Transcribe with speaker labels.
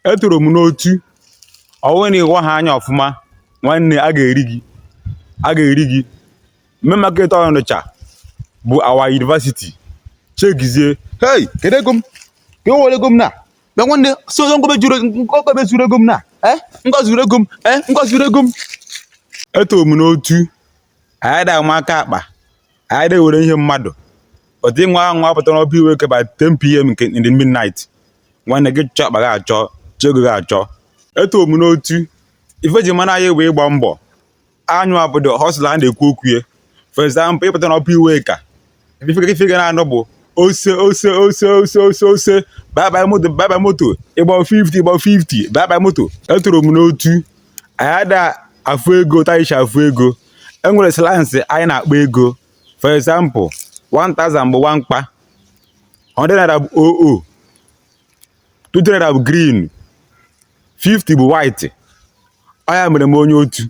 Speaker 1: Etoro m n'otu. Ọ bụrụ na ị ghọ ha anya ọfụma, nwanne, a ga-eri gị, a ga-eri gị. Main market Ọnịcha bụ our university. Chekizie.
Speaker 2: Hey, kedu ego m? Ka e were ego m na bịa, nwanne. Si onye ngobe juru ngobe zuru ego m na ngo zuru ego m, ngo zuru ego m.
Speaker 1: Etoro m n'otu. Anyị da ama aka akpa, anyị da ewere ihe mmadụ otu ịnwa anwa pụta n'Upper Iweka by 10 p.m. nke in the midnight. Nwanne, gị chọọ akpa gị, achọ chọọ ego gị achọ. Etoro m n'otu. Ife ji mara anyị bụ ịgba mbọ anyụ obodo, hustle a na-ekwu okwu ya. For example, ịpụta n'Upper Iweka, ife ga na-anụ bụ ose ose ose ose ose ose, bye bye moto, bye bye moto, ịgba 50, ịgba 50, bye bye moto. Etoro m n'otu. Anyị ada afụ ego taisha afụ ego. Enwere slangs anyị na-akpọ ego. For example, 1000 bụ 1 mkpa, 100 naira bụ oo, 20 naira bụ green, 50 bụ white. Ọ ya mere m onye otu.